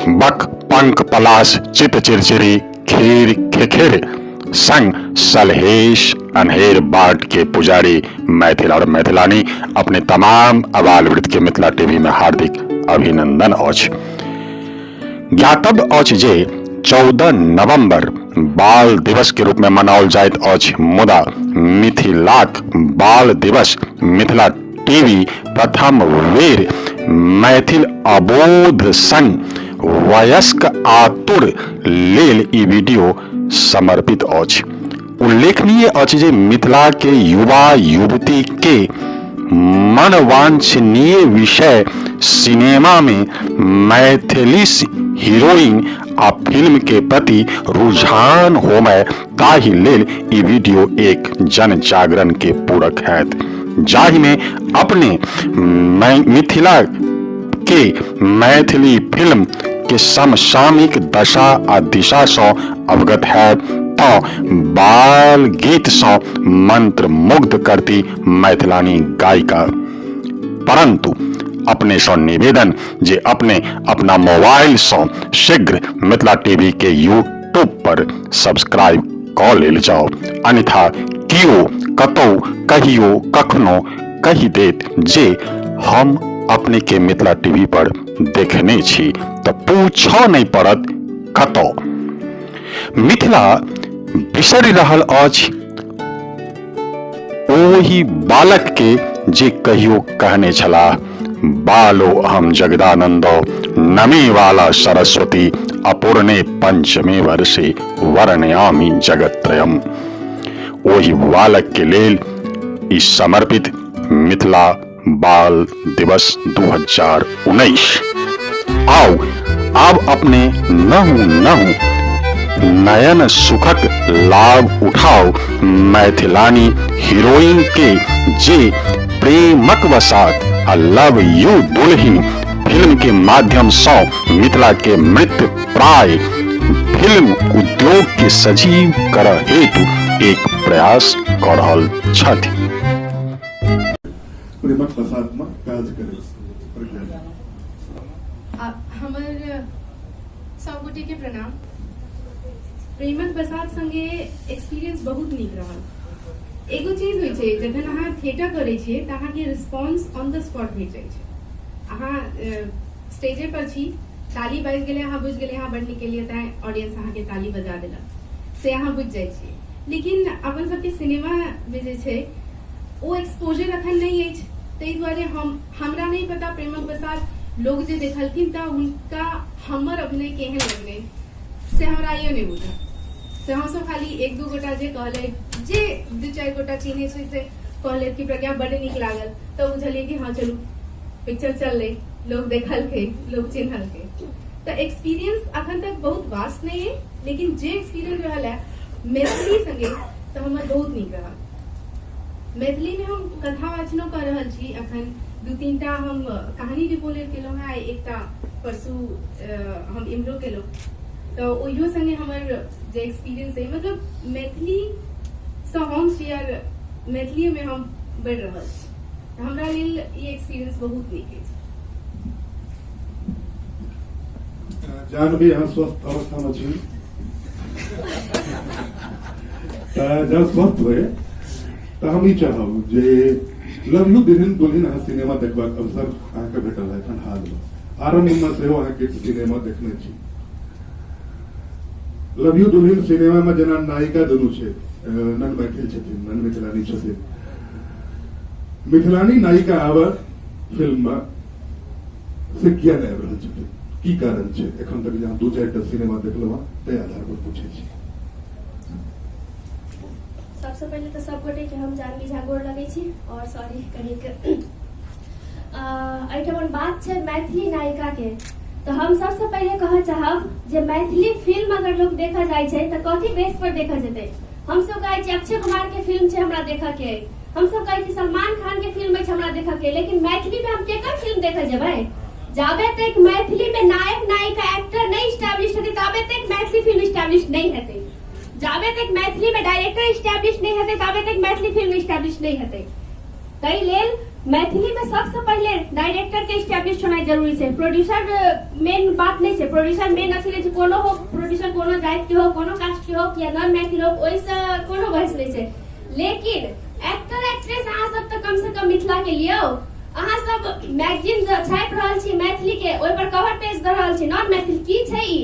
बक पंक पलाश चित चिरचिरी खीर खेखेर संग सलहेश अन्हेर बाट के पुजारी मैथिल और मैथिलानी अपने तमाम अबाल वृद्ध के मिथिला टीवी में हार्दिक अभिनंदन अछि। ज्ञातव्य अछि जे 14 नवंबर बाल दिवस के रूप में मनाओल जाइत अछि, मुदा मिथिलाक बाल दिवस मिथिला टीवी प्रथम बेर मैथिल अबोध संग वयस्क आतुर लेल ई वीडियो समर्पित अछि। उल्लेखनीय अछि जे मिथिला के युवा युवती के मनवांछनीय विषय सिनेमा में मैथिली हीरोइन आ फिल्म के प्रति रुझान होमय ताहि लेल ई वीडियो एक जन जागरण के पूरक हैत, जाहि में अपने मिथिला के मैथिली फिल्म के समसामयिक दशा आ दिशा सँ अवगत हैब तँ बाल गीत सँ मंत्र मुग्ध करती मैथिलानी गायिका। परंतु अपने सँ निवेदन जे अपने अपना मोबाइल सँ शीघ्र मिथिला टीवी के यूट्यूब पर सब्सक्राइब कऽ लेल जाओ, अन्यथा कियो कतौ कहियो कखनो कहि देत जे हम अपने के मिथिला टीवी पर देखने छी तऽ पूछऽ नहि पड़त कतौ। मिथिला बिसरि रहल अछि ओहि बालक के जे कहियो कहने छलाह, बालो अहम जगदानंदो नमे वाला सरस्वती अपूर्णे पंचमे वर्षे वर्णयामि जगत्त्रयम। ओहि बालक के लेल ई समर्पित मिथिला बाल दिवस 2019। आओ आब अपने नहु नहु नयन सुखक लाभ उठाओ मैथिलानी हीरोइन के जे प्रेमक वसात आ लव you दुल्हिन फिल्म के माध्यम सँ मिथिला के मृत प्राय फिल्म उद्योग के सजीव कर हेतु एक प्रयास क रहल छथि। प्रेमक बसातमे काज करै प्रज्ञा। हमर सब गोटे के प्रणाम। प्रेमक बसात संगे एक्सपीरियंस बहुत नीक रहल। एगो चीज होइ छै, जखन अहाँ थिएटर करै छियै तऽ अहाँके रिस्पॉन्स ऑन the spot भेट जाइ छै। अहाँ स्टेजे पर छी, ताली बाजि गेलै, अहाँ बुझि गेलियै अहाँ बड नीक केलियै, तैं ऑडियंस अहाँके ताली बजा देलक, से अहाँ बुझि जाइ छियै। लेकिन अपन सबके सिनेमा मे जे छै ओ एक्सपोजर अखन नहि अछि, ताहि दुआरे हमरा नहि पता प्रेमक बसात लोग जे देखलखिन तऽ हुनका हमर अभिनय केहन लगलै से हमरा आइयो नहि बुझल। से हमसब खाली एक दू गोटा जे कहलै, जे दू चारि गोटा चिन्है छै से कहलै कि प्रज्ञा बड नीक लागल, तऽ बुझलियै कि हँ चलू पिक्चर चललै, लोग देखलकै, लोग चिन्हलकै। तऽ एक्सपीरियंस अखन तक बहुत वास्ट नहि है, लेकिन जे एक्सपीरियंस रहल है मैथिली संगे तऽ हमर बहुत नीक रहल। मैथिली में हम कथा वाचनो कऽ रहल छी, अखन दू तीन टा हम कहानी डिपोलेर केलहुँ हेँ, आइ एकटा परसू हम इम्हरो केलहुँ, तऽ ओहियो संगे हमर जे एक्सपीरियंस है, मतलब मैथिली सँ हम शेयर मैथिली में हम बढ़ि रहल छी, तऽ हमरा लेल ई एक्सपीरियंस बहुत नीक अछि। जानवी, अहाँ स्वस्थ अवस्थामे छी तऽ जब स्वस्थ होए तऽ हम ई चाहब जे लव you दुल्हन दुल्हन अहाँ सिनेमा देखबाक अवसर अहाँके भेटल है एखन हालमे, आरम्भमे सेहो अहाँ किछु सिनेमा देखने छी। लव you दुल्हन सिनेमामे जेना नायिका दुनू छै, नन मैथिल छथिन नन मिथिलानी छथिन, मिथिलानी नायिका आब फिल्ममे से किया नहि आबि रहल छथिन, की कारण छै? एखन तक जे अहाँ दू चारि टा सिनेमा देखलहुँ हँ ताहि आधार पर पूछै छी। सबसँ पहिले तऽ सब गोटे के हम जानकी झा गोर लगै छी और सॉरी कनिक एहिठाम बात छै मैथिली नायिका के, तऽ हम सबसँ पहिले कहऽ चाहब जे मैथिली फिल्म अगर लोग देखऽ जाइ छै तऽ कथी बेस पर देखऽ जेतै? हमसब कहै छी अक्षय कुमार के फिल्म छै हमरा देखऽ के, हमसब कहै छी सलमान खान के फिल्म अछि हमरा देखऽ के, लेकिन मैथिली में हम केकर फिल्म देखऽ जेबै? जाबे तक मैथिली में नायक नायिका एक्टर नहीं स्टैब्लिश हेतै ताबे तक मैथिली फिल्म स्टैब्लिश नहीं हेतै, जाबे तक मैथिली में डायरेक्टर स्टैब्लिश नहीं हेतै ताबे तक मैथिली फिल्म स्टैब्लिश नहीं हेतै। ताहि लेल मैथिली में सबसे पहिले डायरेक्टर के स्टैब्लिश होनाइ जरूरी छै। प्रोड्यूसर मेन बात नहि छै, प्रोड्यूसर मेन अथी नहि छै। कोनो हो प्रोड्यूसर, कोनो जाति के हो, कोनो कास्ट के हो या नॉन मैथिल हो, ओहिसँ कोनो बहस नहि छै। लेकिन एक्टर एक्ट्रेस अहाँ सब तऽ कम से कम मिथिला के लियौ। अहाँ सब मैगजीन छापि रहल छी मैथिली के, ओहि पर कवर पेज दऽ रहल छी नॉन मैथिल। की छै ई?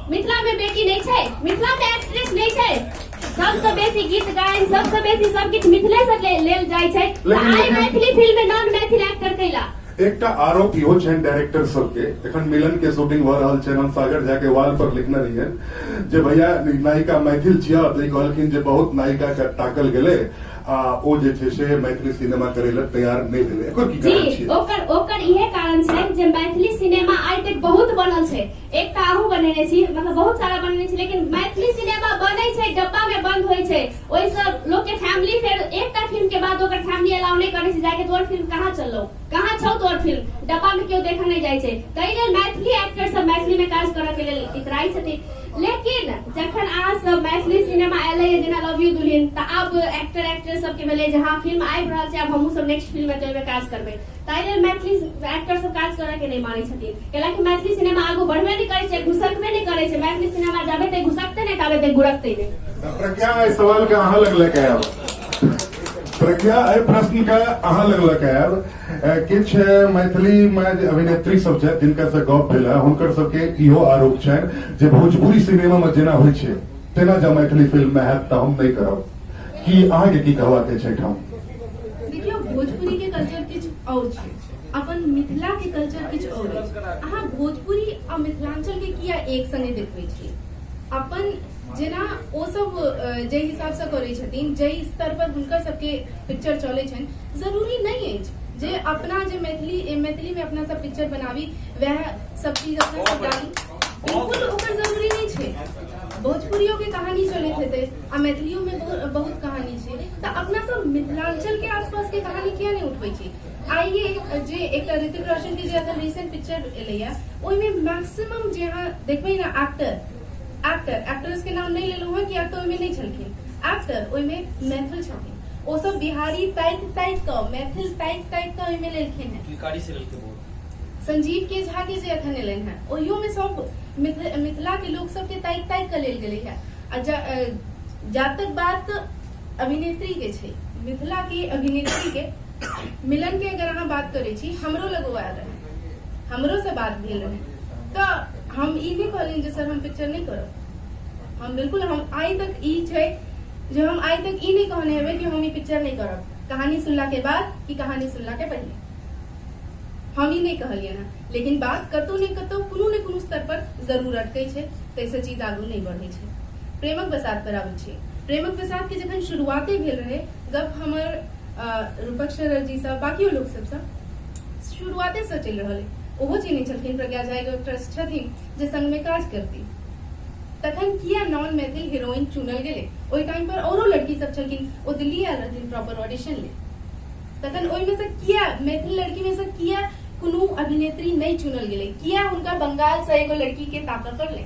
मिथिला में बेटी नहीं छै, मिथिला में एक्ट्रेस नहीं छै। सबसे बेसी गीत गायन, सबसे बेसी सब किछु मिथिले से लेल जाइ छै। तऽ लेकिन आइ मैथिली फिल्म में नॉन मैथिल एक्टर कैला? एकटा आरोप इहो छनि डायरेक्टर सबके। एखन मिलन के शूटिंग भऽ रहल छनि, हम सागर झा के वाल पर लिखने रहियनि जे भैया नायिका मैथिल छियै, तऽ ई कहलखिन जे बहुत नायिका के ताकल गेलै आ ओ जे छै से मैथिली सिनेमा करै लए तैयार नहि भेलै। एकर की कारण जी छियै? ओकर ओकर इहे कारण छै जे मैथिली सिनेमा आइ तक बहुत बनल छै, एकटा अहूँ बनेने छी, मतलब बहुत सारा बनेने छी, लेकिन मैथिली सिनेमा बनै छै, डब्बा में बंद होइ छै। ओहिसँ लोक के फैमिली फेर एकटा फिल्म के बाद ओकर फैमिली अलाउ नहि करै छै जाके, तोहर फिल्म कहाँ चललो, कहाँ छौ तोहर फिल्म, डब्बा में केओ देखऽ नहि जाइ छै। ताहि लेल मैथिली एक्टर सब मैथिली में काज करऽ के लेल इतराइ छथिन। लेकिन जखन अहाँ सब मैथिली सिनेमा एलै जेना लव you दुल्हन, तऽ आब एक्टर एक्ट्रेस सबके भेलै जे हँ, फिल्म आबि रहल छै, आब हमहूँ सब नेक्स्ट फिल्म में तऽ ओहिमे काज करबै। ताहि लेल मैथिली एक्टर सब काज करऽ के नहि मानै छथिन, कैलाकि मैथिली सिनेमा आगू बढ़बे नहि करै छै, घुसकबे नहि करै छै। मैथिली सिनेमा जाबे तक घुसकते नहि ताबे तक गुड़कते नहि। प्रज्ञा, एहि सवाल के अहाँ लग लऽ के आयब। प्रज्ञा, एहि प्रश्न के अहाँ लग लऽ के आयब। किछु मैथिली में जे अभिनेत्री सब छथि जिनका से गप भेल है, हुनकर सबके इहो आरोप छनि जे भोजपुरी सिनेमा में जेना होइ छै तेना जब मैथिली फिल्म में हैत तऽ हम नहि करब। की अहाँके की कहबाक अछि एहिठाम? देखियौ, भोजपुरी के कल्चर किछु और छै, अपन मिथिला के कल्चर किछु और अछि। अहाँ भोजपुरी आ मिथिलांचल के किया एक संगे देखबै छी? अपन जेना ओ सब जाहि हिसाबसँ करै छथिन, जाहि स्तर पर हुनकर सबके पिक्चर चलै छनि, जरूरी नहि अछि जे अपना जे मैथिली मैथिलीमे अपना सब पिक्चर बनाबी, वएह सब चीज अपना सब डाली, बिल्कुल ओकर जरूरी नहि छै। भोजपुरियो के कहानी चलैत हेतै आ मैथिलियो में बहुत कहानी छै, तऽ अपना सब मिथिलांचल के आसपास के कहानी किया नहि उठबै छी? आइए जे एकटा ऋतिक रोशन के जे अखन रिसेंट पिक्चर एलैया, ओहिमे मैक्सिमम जे अहाँ देखबै ने एक्टर एक्टर एक्ट्रेस के नाम नहि लेलहुँ हँ, कियाक तऽ ओहिमे नहि छलखिन एक्टर, ओहिमे मैथिल छथिन। ओ सब बिहारी ताकि ताकि कऽ, मैथिल ताकि ताकि कऽ ओहिमे लेलखिन हेँ। किलकारी से लेलकै बहुत। संजीव के झा के जे अखन एलनि हेँ, ओहियोमे सब मिथिला के लोक सबके ताकि ताकि कऽ लेल गेलै हेँ। आ जा तक बात अभिनेत्री के छै, मिथिला के अभिनेत्री के मिलन के अगर अहाँ बात करै छी, हमरो लग ओ आयल रहै, हमरो से बात भेल रहै, तऽ हम ई नहि कहलियनि जे सर, हम पिक्चर नहि करब। हम बिल्कुल, हम आइ तक ई छै जे हम आइ तक ई नहि कहने हेबै कि हम ई पिक्चर नहि करब, कहानी सुनला के बाद कि कहानी सुनला के पहिले, हम ई नहि कहलियनि हँ। लेकिन बात कतौ ने कतौ कोनो ने कोनो स्तर पर जरूर अटकै छै, ताहिसँ चीज आगू नहि बढ़ै छै। प्रेमक बसात पर आबै छै। प्रेमक बसात के जखन शुरुआते भेल रहै, गप हमर रूपक शरद जी सब, बाकियो लोक सबसँ शुरुआते से चलि रहल है। ओहो चिन्है छलखिन, प्रज्ञा झा एगो एक्ट्रेस छथिन जे संगमे काज करती। तखन किया नॉन मैथिल हीरोइन चुनल गेलै? ओहि टाइम पर औरो लड़की सब छलखिन, ओ दिल्ली आयल रहथिन प्रॉपर ऑडिशन ले। तखन ओहिमे से किया मैथिल लड़की में से किया कोनो अभिनेत्री नहि चुनल गेलै? किया हुनका बंगाल से एगो लड़की के ताकऽ पड़लै?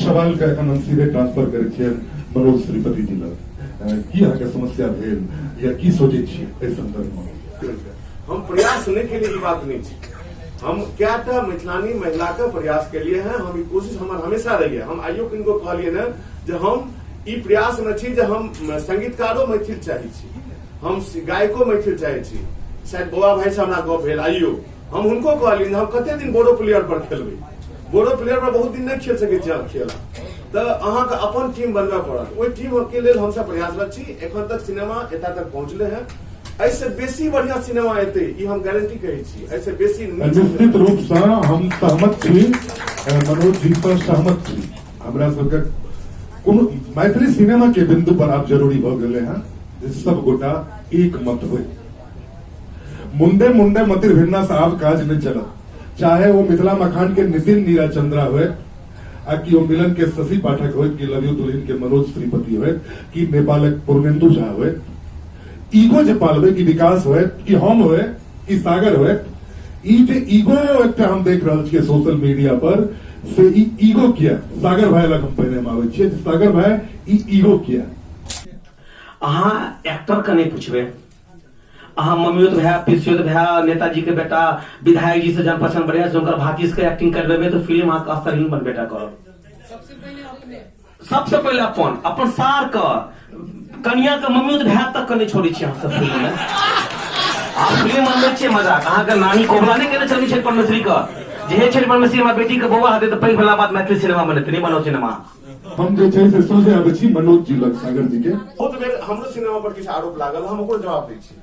सवाल के एखन हम सीधे ट्रांसफर करै छियै मनोज श्रीपति जी लग। की अहाँके समस्या भेल या की सोचै छियै एहि संदर्भ में? हम प्रयास नहि केलिए ई बात नहि छै। हम कएटा मिथिलानी महिला के प्रयास केलिए हैं। हम ई कोशिश हमर हमेशा रही है। हम आइयो किनको कहलिए ने जे हम ई प्रयास में छी जे हम संगीतकारो मैथिल चाहै छी, हम गायको मैथिल चाहै छी। शायद बौआ भाई से हमरा गप भेल आइयो, हम हुनको कहलियनि जे हम कते दिन बोडो प्लेयर पर खेलबै? बोडो प्लेयर पर बहुत दिन नहि खेल सकै छी अहाँ खेला, तऽ अहाँके अपन टीम बनबय पड़त। ओहि टीम के लेल हमसब प्रयासरत छी। एखन तक सिनेमा एतऽ तक पहुँचले हैं, एहिसँ बेसी बढ़िया सिनेमा एतै ई हम गारंटी कहै छी, एहिसँ बेसी नीक। निश्चित रूप सँ हम सहमत छी, मनोज जी सँ सहमत छी। हमरा सबके कोनो मैथिली सिनेमा के बिंदु पर आब जरूरी भऽ गेलै हँ जे सब गोटा एक मत होय। मुंडे मुंडे मतिर भिन्ना से आब काज नहि चलत। चाहे वो मिथिला मखान के नितिन नीरा चंद्रा होय आ कि ओ मिलन के शशि पाठक होय, कि लव you दुल्हन के मनोज श्रीपति होय, कि नेपालक पूर्णेन्दु झा होय, ईगो जे पालबै कि विकास होय, कि हम होय, कि सागर होय, ई जे ईगो एकटा हम देख रहल छियै सोशल मीडिया पर, से ई ईगो किया? सागर भाई लग हम पहिने हम आबै छियै जे सागर भाई, ई ईगो किया? अहाँ एक्टर के नहि पूछबै, अहाँ मम्मियोत भाय, पिसियोत भाय, नेताजी के बेटा, विधायक जी से जान पहचान बढ़िया से हुनकर भातिज के एक्टिंग करबेबै तऽ फिल्म अहाँके स्तरहीन बनबेटा करत। सबसे पहिले अपन अपन सार के कनिया के मम्मियोत भाय तक के नहि छोड़ै छी अहाँ सब फिल्म में। अहाँ फिल्म बनबै छियै मजाक, अहाँके नानी कोबला नहि केने छलखिन छठि परमेश्वरी के, जे हे छठि परमेश्वरी हमरा बेटी के बौआ हेतै तऽ पैघ भेला बाद मैथिली सिनेमा बनेतै, नहि बनाउ सिनेमा। हम जे छै से सोझे आबै छी मनोज जी लग, सागर जी के। बहुत बेर हमरो सिनेमा पर किछु आरोप लागल, हम ओकरो जवाब दै छी।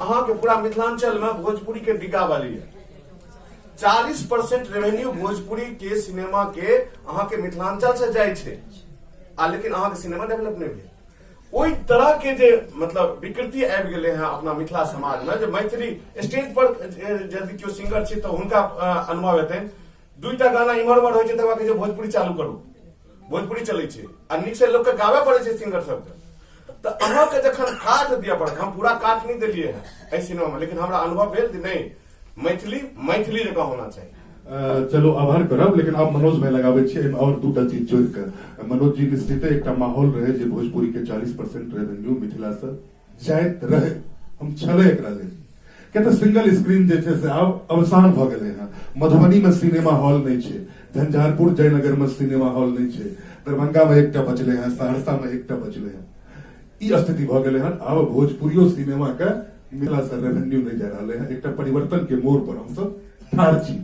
अहाँके पूरा मिथिलांचल में भोजपुरी के डिग्गा वाली है। 40% रेवेन्यू भोजपुरी के सिनेमा के अहाँके मिथिलांचल से जाइ छै, आ लेकिन अहाँके सिनेमा डेवलप नहि भेल। ओहि तरह के जे मतलब विकृति आबि गेलै हँ अपना मिथिला समाज में, जे मैथिली स्टेज पर यदि केओ सिंगर छी तऽ हुनका अनुभव हेतनि। दुईटा गाना इम्हर उम्हर होइ छै तकर बाद कहै छै भोजपुरी चालू करू, भोजपुरी चलै छै आ नीक से लोकके गाबे पड़ै छै सिंगर सबके। तऽ अहाँके जखन काट दिअ पड़त, हम पूरा काट नहि देलियै हँ एहि सिनेमा में, लेकिन हमरा अनुभव भेल जे नहि, मैथिली मैथिली जकाँ होना चाही। चलू आभार करब, लेकिन आब मनोज भाई लगाबै छियै एहिमे और दूटा चीज जोड़ि कऽ। मनोज जी, निश्चिते एकटा माहौल रहै जे भोजपुरी के 40% रेवेन्यू मिथिला से जाइत रहै, हम छलै एकरा लेल, किया तऽ सिंगल स्क्रीन जे छै से आब अवसान भऽ गेलै हँ। मधुबनी में सिनेमा हॉल नहि छै, झंझारपुर जयनगर में सिनेमा हॉल नहि छै, दरभंगा में एकटा बचलै हँ, सहरसा में एकटा बचलै हँ। ई स्थिति भऽ गेलै हन। आब भोजपुरियो सिनेमा के मिथिला से रेवेन्यू नहि जा रहलै हन। एकटा परिवर्तन के मोड़ पर हमसब ठाढ़ छी।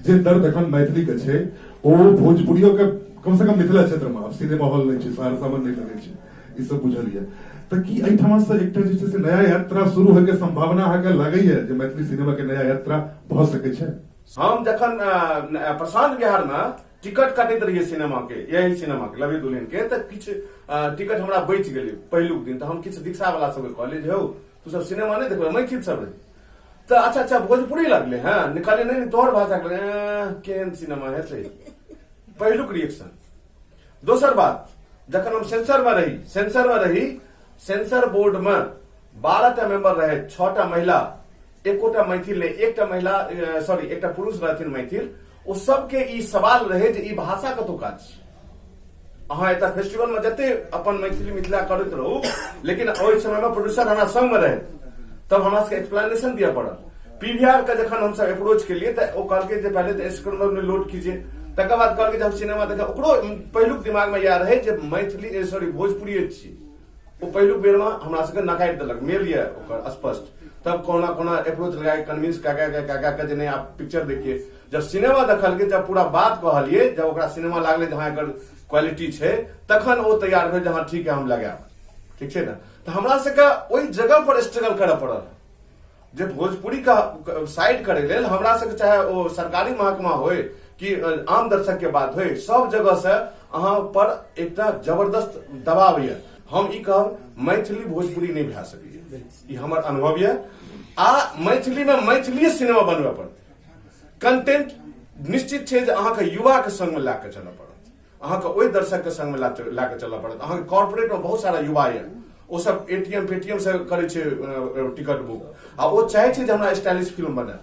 जे दर्द एखन मैथिली के छै ओ भोजपुरियो के कम से कम मिथिला क्षेत्र में आब सिनेमा हॉल नहि छै, सहरसा में नहि लगै छै, ई सब बुझल यऽ। तऽ की एहिठाम से एकटा जे छै से नया यात्रा शुरू होय के संभावना अहाँके लगैया जे मैथिली सिनेमा के नया यात्रा भऽ सकै छै? हम जखन प्रशांत बिहार में टिकट कटैत रहियै सिनेमा के, यही सिनेमा के लवी दुल्हन के, तऽ किछु टिकट हमरा बचि गेलै पहिलुक दिन। तऽ हम किछु रिक्शा वाला सबके कहलियै जे हौ तू सब सिनेमा नहि देखबै, मैथिल सब रहै। तऽ अच्छा अच्छा भोजपुरी लगलै हँ, कहलियै नहि नहि तोहर भाषा के केहन सिनेमा हेतै, पहिलुक रिएक्शन। दोसर बात, जखन हम सेंसर में रही, सेंसर में रही, सेंसर बोर्ड में 12टा मेंबर रहे, 6टा महिला, एकोटा मैथिल नहि, एकटा महिला, सॉरी एकटा पुरुष रहथिन मैथिल। ओ सबके ई सवाल रहे जे ई भाषा कतौका छी। अहाँ एतऽ फेस्टिवल में जते अपन मैथिली मिथिला करैत रहू, लेकिन ओहि समय में प्रोड्यूसर हमरा संग में रहे, तब हमरा सबके एक्सप्लेनेशन दिअ पड़ल। पीवीआर के जखन हमसब अप्रोच केलिए तऽ ओ कहलकै जे पहिले तऽ स्क्रीन में लोड कीजिए, तकर बाद कहलकै जे हम सिनेमा देखे। ओकरो पहिलुक दिमाग में इएह रहे जे मैथिली सॉरी भोजपुरिये छी। ओ पहिलुक बेर में हमरा सबके नकारि देलक, मेल यऽ ओकर स्पष्ट। तब कोना कोना अप्रोच लगा के कन्विंस कए कए कए कए कए जे नहीं आप पिक्चर देखिए। जब सिनेमा देखलकै, जब पूरा बात कहलिए, जब ओकरा सिनेमा लागलै जे हाँ एकर क्वालिटी छै, तखन ओ तैयार भेल जे हाँ ठीक है हम लगायब, ठीक छै ने। तऽ हमरा सबके ओहि जगह पर स्ट्रगल करऽ पड़ल जे भोजपुरी का साइड करे लेल हमरा सबके, चाहे ओ सरकारी महकमा होय कि आम दर्शक के बात होय, सब जगह से अहाँ पर एकटा जबरदस्त दबाव यऽ। हम ई कहब मैथिली भोजपुरी नहि भए सकैए, ई हमर अनुभव यऽ। आ मैथिली में मैथिली सिनेमा बनबय पड़तै। कंटेंट निश्चित छै जे अहाँके युवा के संग में लए के चलऽ पड़त, अहाँके ओहि दर्शक के संग में लए के चलऽ पड़त। अहाँके कॉर्पोरेट में बहुत सारा युवा यऽ, ओ सब एटीएम पेटीएम से करै छै टिकट बुक, आ ओ चाहै छै जे हमरा स्टाइलिश फिल्म बने।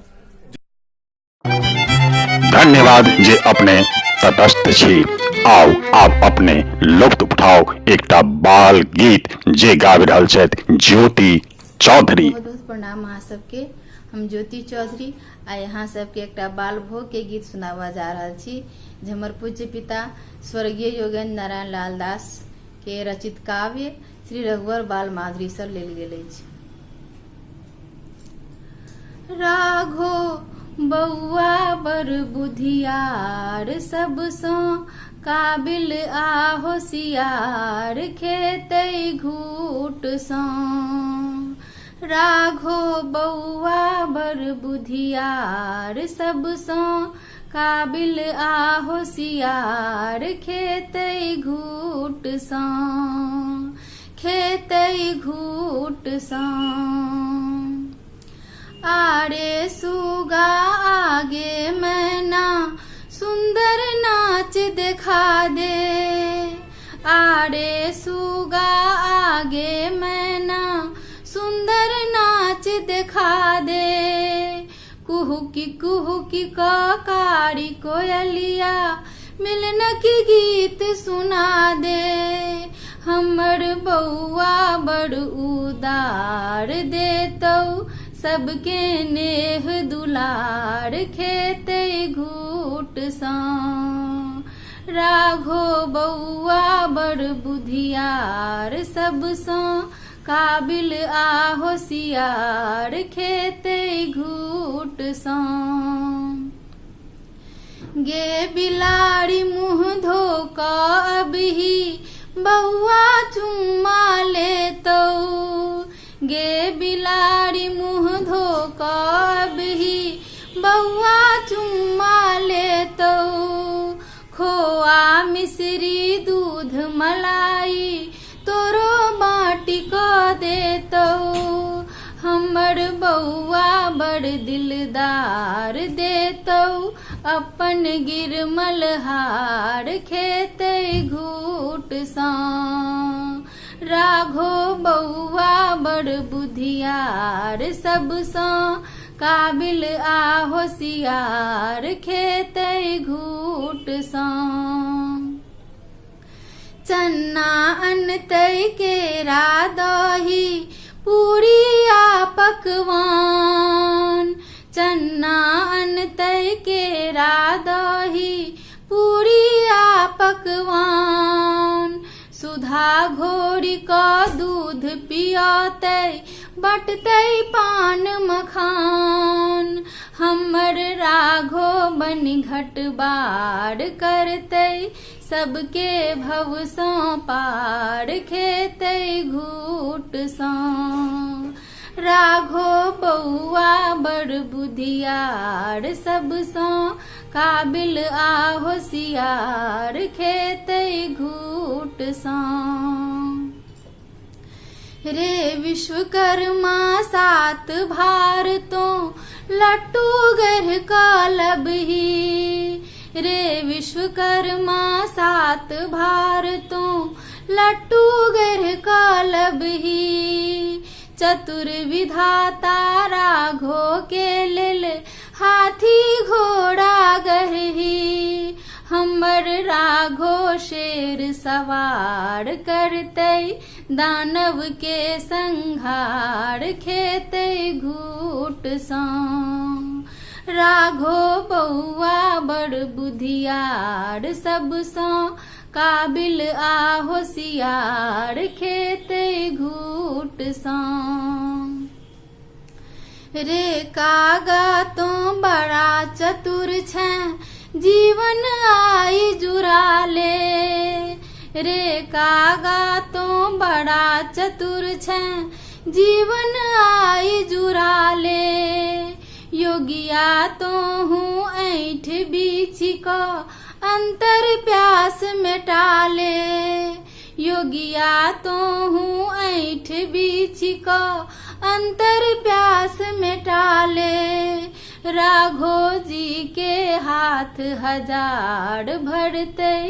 धन्यवाद जे अपने तटस्थ छी। आउ आब अपने लुत्फ उठाउ एकटा बाल गीत जे गाबि रहल छथि ज्योति चौधरी। बहुत बहुत प्रणाम अहाँ सबके। हम ज्योति चौधरी आइ अहाँ सबके एकटा बाल भोग के गीत सुनाबऽ जा रहल छी जे हमर पूज्य पिता स्वर्गीय योगेंद्र नारायण लाल दास के रचित काव्य श्री रघुवर बाल माधुरी सँ लेल गेल अछि। राघो बौआ बड़ बुधियार, सबसँ काबिल आ होशियार, खेतै घूट सँ। राघो बौआ बड़ बुधियार, सबसँ काबिल आ होशियार, खेतै घूट सँ, खेतै घूट सँ। आरे सुगा आगे मैना, सुंदर नाच देखा दे। आरे सुगा आगे मैना, सुंदर नाच देखा दे। कुहुकी कुहुकी कारी कोयलिया, मिलन की गीत सुना दे। हमर बौआ बड़ उदार देतौ सबके नेह दुलार खेतै घूटसँ। राघो बौआ बड़ बुधियार सबसँ काबिल आ होशियार खेतै घूटसँ। गे बिलाड़ी मुँह धो कऽ अबही बौआ चुम्मा लेतौ गे बिलाड़ी मुँह धो कऽ अबही बौआ चुम्मा लेतौ खोआ मिश्री दूध मलाई तोरो बाँटि कऽ देतौ हमर बौआ बड़ दिलदार देतौ अपन गिरमल हार खेतै घूटसँ राघो बौआ बड़ बुधियार सबसँ काबिल आ होशियार खेतै घूटसँ। चन्ना अनतै केरा दही पूरी आ पकवान चन्ना अनतै केरा दही पूरी आ पकवान सुधा घोरि कऽ दूध पियतै बटतै पान मखान हमर राघो बनि घटबार करतै सबके भवसँ पार खेतै घूटसँ राघो बौआ बड़ बुधियार सबसँ काबिल आ होशियार खेतै घूटसँ रे विश्वकर्मा सात भार तो लट्टू गढ़ कालबही रे विश्वकर्मा सात भार तो लट्टू गढ़ कालबही चतुर विधाता राघो के लेल हाथी घोड़ा गढ़ही हमर राघो शेर सवार करतै दानव के संहार खेतै घूटसँ राघो बौआ बड़ बुधियार सबसँ काबिल आ होशियार खेतै घूटसँ रे कागा तो बड़ा चतुर छें जीवन आई जुरा ले रे कागा तो बड़ा चतुर छें जीवन आई जुरा ले योगिया तो हूँ ऐठ बीछि क अंतर प्यास मेटा ले योगिया तो हूँ ऐठ बीछि क अंतर प्यास मेटा ले राघो जी के हाथ हजार भरतै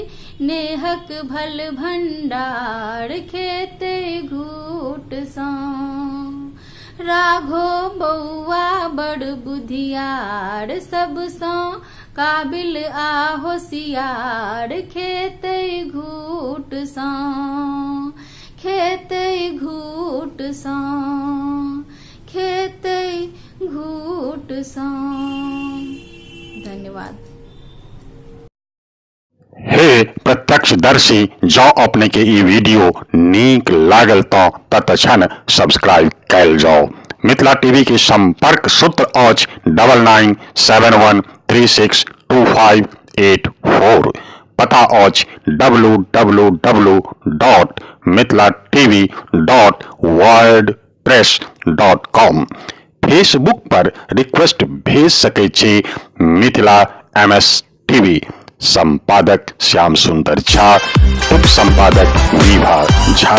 नेहक भल भंडार खेतै घूटसँ राघो बौआ बड़ बुधियार सबसँ काबिल आ होशियार खेतै घूटसँ खेतै घूटसँ खेतै घूटसँ। धन्यवाद। हे प्रत्यक्षदर्शी जँ अपने के ई वीडियो नीक लागल तऽ तत्क्षण सब्सक्राइब कयल जाउ। मिथिला टीवी के संपर्क सूत्र अछि 9971362584 पता अछि W W W dot Mithila TV dot WordPress dot com. Facebook पर रिक्वेस्ट भेज सकै छी मिथिला एम एस टीवी। संपादक श्याम सुंदर झा, उप संपादक विभा झा।